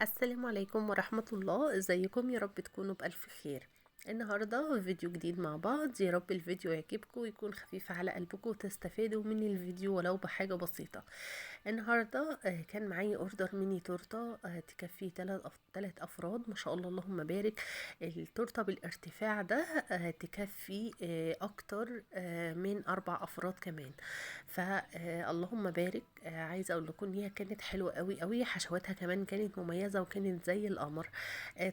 السلام عليكم ورحمة الله. ازيكم؟ يا رب تكونوا بألف خير. النهاردة فيديو جديد مع بعض، يا رب الفيديو يعجبكم ويكون خفيف على قلبكم وتستفادوا من الفيديو ولو بحاجة بسيطة. النهاردة كان معايا order ميني تورتة تكفي 3 افراد، ما شاء الله اللهم بارك. التورتة بالارتفاع ده تكفي اكتر من 4 افراد كمان، فاللهم بارك. عايزة اقول لكم ان هي كانت حلوة قوي قوي، حشواتها كمان كانت مميزة وكانت زي القمر.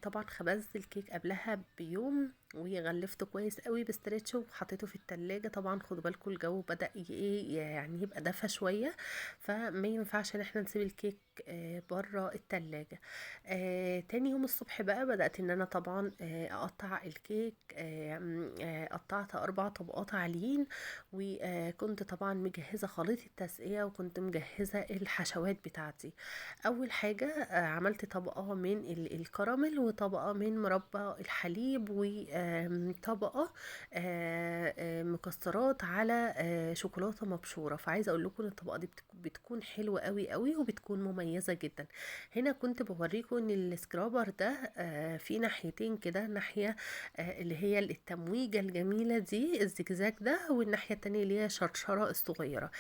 طبعا خبزت الكيك قبلها بيوم وغلفته كويس قوي ب stretch وحطيته في التلاجة. طبعا خدوا بالكم الجو بدأ ايه يعني يبقى دفى شوية، فما ينفعش ان احنا نسيب الكيك بره التلاجة. تاني يوم الصبح بقى بدأت ان انا طبعا اقطع الكيك. قطعت 4 طبقات عاليين، وكنت طبعا مجهزة خليط التسقية وكنت مجهزة الحشوات بتاعتي. اول حاجة عملت طبقة من الكراميل وطبقة من مربى الحليب وطبقة مكسرات على شوكولاتة مبشورة. فعايزة اقول لكم ان الطبقة دي بتكون حلوة قوي قوي وبتكون مميزة جدا. هنا كنت بوريكم ان ال scraper ده في ناحيتين كده، ناحية اللي هي التمويجة الجميلة دي الزجزاج ده، والناحية التانية اللي هي شرشرة الصغيرة.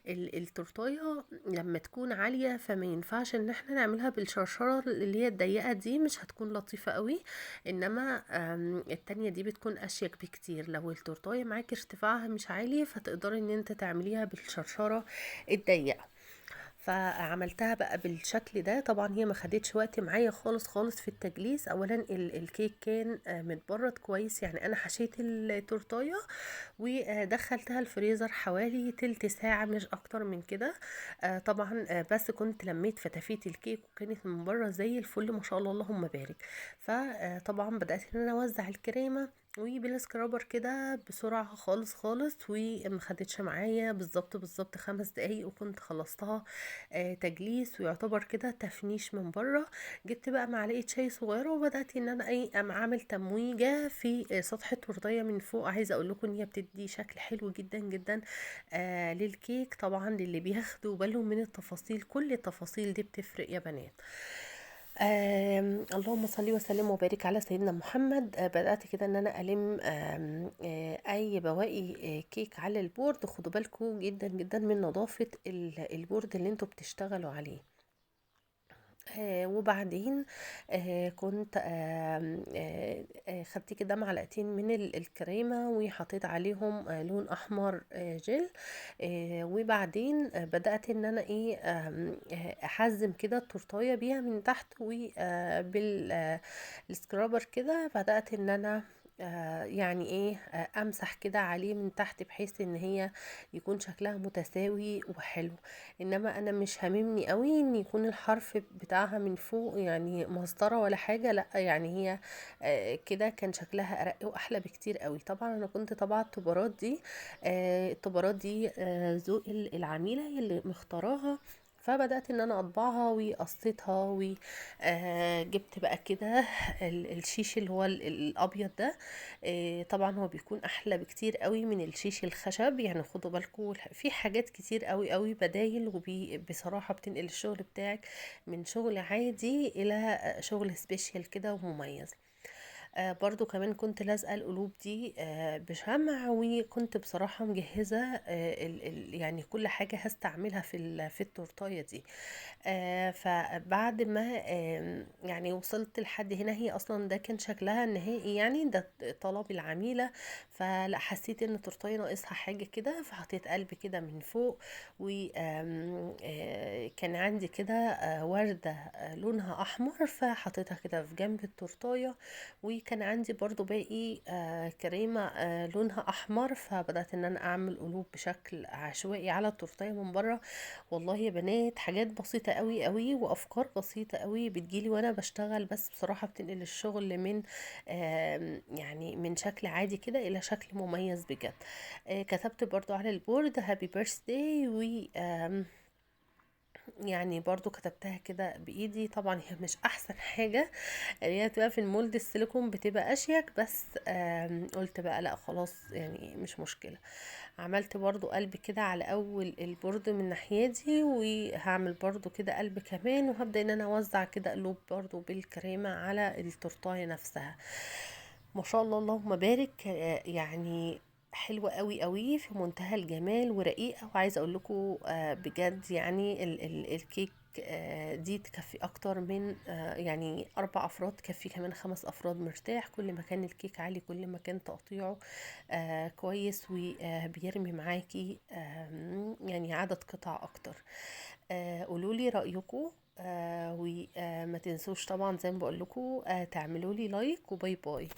التورتاية لما تكون عالية فما ينفعش ان احنا نعملها بالشرشرة اللي هي الضيقة دي، مش هتكون لطيفة قوي، انما التانية دي بتكون اشيك بكتير. لو التورتاية معاكي ارتفاعها مش عالي فتقدري ان انت تعمليها بالشرشرة الضيقة. فعملتها بقى بالشكل ده. طبعا هي ما خدتش وقت معايا خالص خالص في التجليس. اولا الكيك كان متبرد كويس، يعني انا حشيت التورتايه ودخلتها الفريزر حوالي تلت ساعة مش اكتر من كده. طبعا بس كنت لميت فتافيت الكيك وكانت من بره زي الفل ما شاء الله اللهم بارك. فطبعا بدأت ان انا اوزع الكريمة وبال scraper كده بسرعة خالص خالص، وما خدتش معايا بالظبط بالظبط 5 دقايق وكنت خلصتها تجليس، ويعتبر كده تفنيش من بره. جبت بقى معلقة شاي صغيرة وبدأت ان انا اعمل تمويجة في سطح التورتية من فوق. عايزة اقول لكم ان هي بتدي شكل حلو جدا جدا للكيك. طبعا للي بياخدوا بالهم من التفاصيل، كل التفاصيل دي بتفرق يا بنات. اللهم صل وسلم وبارك على سيدنا محمد. بدأت كده ان انا الم اي بواقي كيك على ال board. خدوا بالكم جدا جدا من نظافة ال board اللي انتوا بتشتغلوا عليه. وبعدين كنت خدت كده معلقتين من الكريمة وحطيت عليهم لون احمر جل. وبعدين بدأت ان انا احزم كده التورتاية بيها من تحت وبال scraper كده. بدأت ان انا يعني امسح كده عليه من تحت بحيث ان هي يكون شكلها متساوي وحلو. انما انا مش هاممني قوي ان يكون الحرف بتاعها من فوق يعني مسطره ولا حاجه، لا يعني هي كده كان شكلها ارق واحلى بكتير قوي. طبعا انا كنت طبعا الطبارات دي، الطبارات دي ذوق العميله هي اللي مختاراها، فبدأت ان انا اطبعها وقصيتها وجبت بقى كده الشيش اللي هو الابيض ده. طبعا هو بيكون احلى بكتير قوي من الشيش الخشب، يعني خدوا بالكم في حاجات كتير قوي قوي بدايل، وبصراحة بتنقل الشغل بتاعك من شغل عادي الى شغل special كده ومميز. برضو كمان كنت لازقة القلوب دي بشمع، وكنت بصراحة مجهزة يعني كل حاجة هستعملها في التورتاية دي. فبعد ما يعني وصلت لحد هنا، هي اصلا ده كان شكلها النهائي، يعني ده طلب العميلة، فلا حسيت ان التورتاية ناقصها حاجة كده، فحطيت قلب كده من فوق، و كان عندي كده وردة لونها احمر، فحطيتها كده في جنب التورتاية. وكان عندي برضو باقي كريمة لونها احمر، فبدأت ان انا اعمل قلوب بشكل عشوائي على التورتاية من بره. والله يا بنات حاجات بسيطة قوي قوي وافكار بسيطة قوي بتجيلي وانا بشتغل، بس بصراحة بتنقل الشغل من يعني من شكل عادي كده الى شكل مميز بجد. كتبت برضو على ال board happy birthday، و يعني برضو كتبتها كده بايدي. طبعا هي مش احسن حاجة، هي بتبقى في ال mold السيليكون بتبقى اشيك، بس قلت بقى لا خلاص يعني مش مشكلة. عملت برضو قلب كده على اول ال board من الناحية دي، وهعمل برضو كده قلب كمان، وهبدأ ان انا اوزع كده قلوب برضو بالكريمة على التورتاية نفسها. ما شاء الله اللهم بارك، يعني حلوة قوي قوي، في منتهى الجمال ورقيقة. وعايزة اقول لكم بجد يعني ال الكيك دي تكفي اكتر من يعني 4 افراد، تكفي كمان 5 افراد مرتاح. كل ما كان الكيك عالي كل ما كان تقطيعه كويس، وبيرمي معاكي يعني عدد قطع اكتر. قولولي رأيكم، وما تنسوش طبعا زي ما بقول لكم، تعملوا لي like، و bye bye.